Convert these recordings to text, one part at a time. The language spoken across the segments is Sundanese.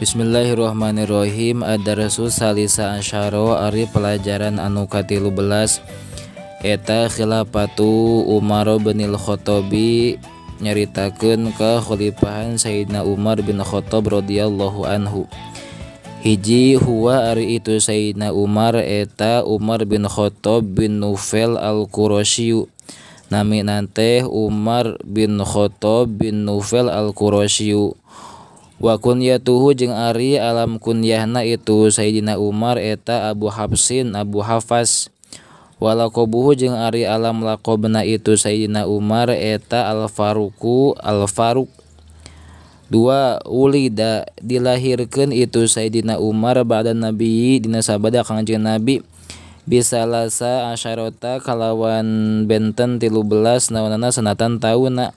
Bismillahirrahmanirrahim. Ad-darsu salisa asyara ari pelajaran anu ka-13 eta khilafatu Umar bin Khattabi nyaritakeun kakhalifahan Sayyidina Umar bin Khattab radhiyallahu anhu. Hiji huwa ari itu Sayyidina Umar eta Umar bin Khattab bin Nufail al-Qurasyi. Namina teh Umar bin Khattab bin Nufail al-Qurasyi. Wa kunyatuhu jeung ari alam kunyahna itu Sayyidina Umar eta Abu Hafsin Abu Hafas. Wa laqabuhu jeung ari alam laqabna itu Sayyidina Umar eta Al-Faruqu Al-Faruq. Dua ulida dilahirkeun itu Sayyidina Umar ba'da Nabi dina sabada Kangjeng Nabi bisalasa asyarata kalawan benten 13 naonana sanatan tauna.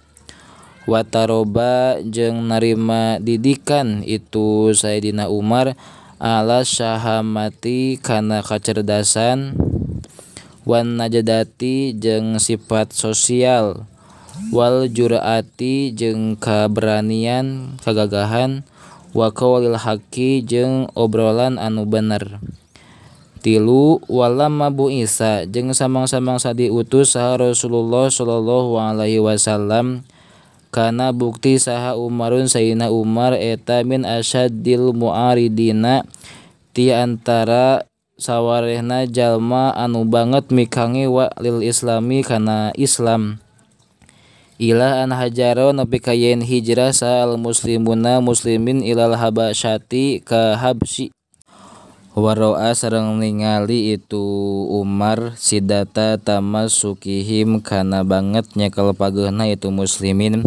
Wataroba jeung narima didikan itu Sayyidina Umar ala syahamati kana kacerdasan wan najdati jeung sifat sosial wal jur'ati jeung kaberanian kagagahan wa qaulil haqqi jeung obrolan anu bener. Tilu walamma bu'isa jeung samang-samangsa diutus saha Rasulullah sallallahu alaihi wasallam kana bukti saha Umarun Sayyidina Umar eta min asyaddil mu'aridina ti antara sawarehna jalma anu banget mikangewa lil islami kana Islam. Ila an hajaro nepi ka yen hijrah sal muslimuna muslimin ilal habasyati ka Habsyi. Waro'a sareng ningali itu Umar sidata tamasukihim kana banget nyekel pageuhna itu muslimin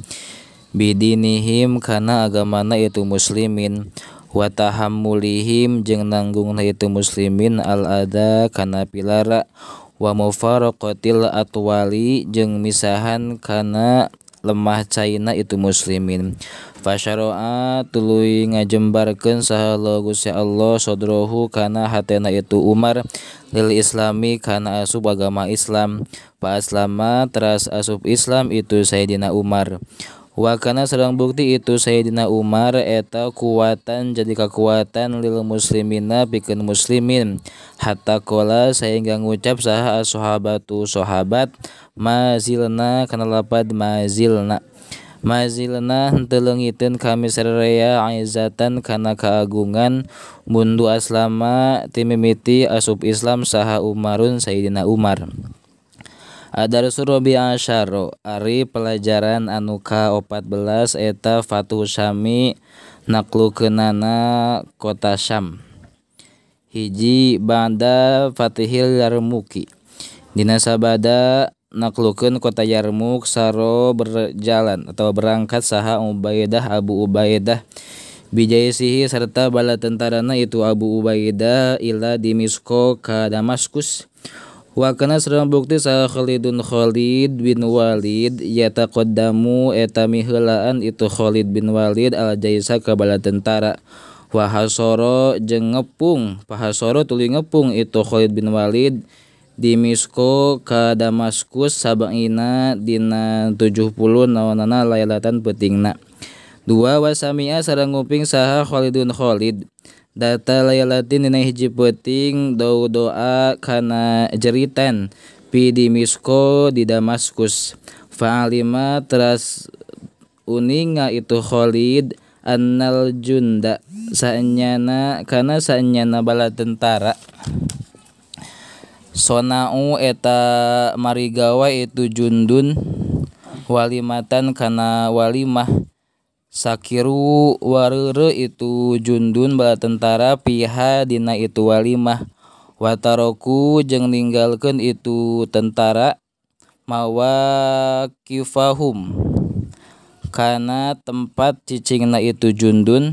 bidinihim kana agamana itu muslimin wa tahammulihim jeung nanggungna itu muslimin al adza kana pilara wa mufaraqatil atwali jeung misahan kana lemah caina itu muslimin. Fasyara'a tuluy ngajembarkeun saha Gusti Allah sodrohu kana hatena itu Umar lil islami kana asup agama Islam. Fa aslama teras asup Islam itu Sayyidina Umar. Wa kana sareng bukti itu Sayyidina Umar eta kuwatan jadi kakuatan lil muslimina pikeun muslimin hatta qala sehingga ngucap saha as-sahabatu sahabat mazilna kana lapad mazilna mazilna henteu leungiteun kami sararea aizatan kana kaagungan mundu aslama timimiti asup Islam saha Umarun Sayyidina Umar. Ad-darsu rabi asyara ari pelajaran anu ka-14 eta Fatuh Syami naklukeunana kota Syam. Hiji ba'da Fatihil Yarmuki dina sabada naklukeun kota Yarmuk saro berjalan atau berangkat saha Ubaidah Abu Ubaidah bijaisihi serta bala tentarana itu Abu Ubaidah ila Dimisko ka Damaskus. Wa kana sareng bukti saha Khalidun Khalid bin Walid yataqaddamu eta miheulaan itu Khalid bin Walid al jaisa ka bala tentara wa hasara jeung ngepung pahasara tuluy ngepung itu Khalid bin Walid Dimisko ka Damaskus sabaina dina 70 naonana lailatan peutingna. Dua wasamia sareng nguping saha Khalidun Khalid data lailatin dina hiji peuting doa kana jeritan pi Dimisko di Damaskus. Fa'alima teras uninga itu Khalid annal junda saenyana kana saenyana bala tentara sonau eta marigawa itu jundun walimatan kana walimah sakiru wareure itu jundun bala tentara piha dina itu walimah wataroku jeung ninggalkeun itu tentara mawakifahum kana tempat cicingna itu jundun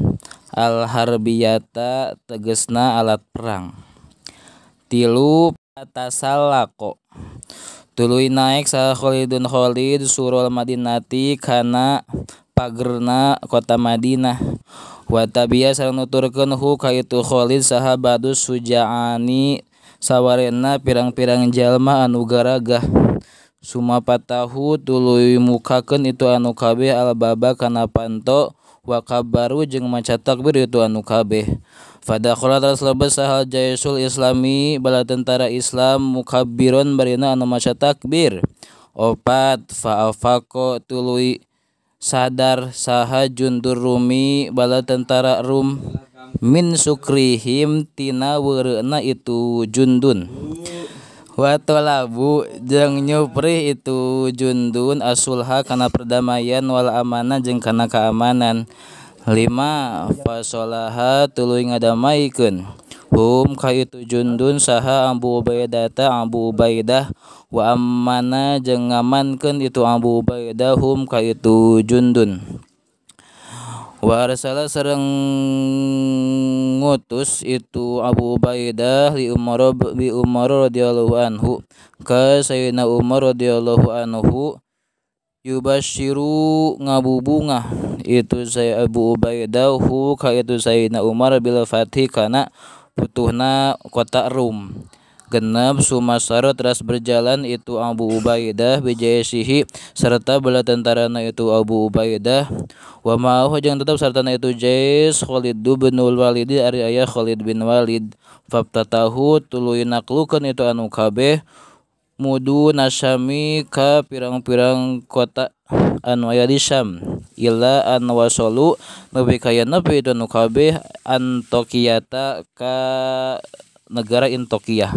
al harbiyata tegesna alat perang. Tilu tasalaqo tuluy naik saha Khalidun Khalid surul Madinati kana pagerna kota Madinah wa tabiya sareng nuturkeun hu ka itu Khalid saha badus sujaani sawarena pirang-pirang jalma anu garagah sumapatahu tuluy mukakeun itu anu kabeh albaba kana panto Wa kabbaru jeung maca takbir itu anu kabeh. Fadakhala teras lebet saha jaisul islami bala tentara Islam mukabbiron barina anu maca takbir. Opat fa'afaqo tuluy sadar saha jundur Rumi bala tentara Rum min sukrihim tina weureuna itu jundun. Wa talabu jeung nyuprih itu jundun asulha kana perdamaian wal amanah jeung kana keamanan. 5 fasolaha tuluy ngadamaikeun hum ka itu jundun saha Abu Ubaidah Abu Ubaidah wa amana jeung ngamankeun itu Abu Ubaidah hum ka itu jundun. Wa arsala sareng ngutus itu Abu Ubaidah li Umar bi Umar radhiyallahu anhu ka Sayyidina Umar radhiyallahu anhu yubasyiru ngabubungah itu saya Abu Ubaidah hu ka itu Sayyidina Umar bil fathi kana putuhna kota Rum. 6 sumasaro teras berjalan itu Abu Ubaidah bijaisihi serta bala tentarana itu Abu Ubaidah wa ma'ahu jeung tetep sartana itu jais Khalid bin Walid ari aya Khalid bin Walid. Fabtatahu tuluy naklukeun itu anu kabeh mudu nasyami ka pirang-pirang kota anu aya di Syam ila an wasalu nepi ka nepi itu anu kabeh Antokiyata ka negara Antokiyah.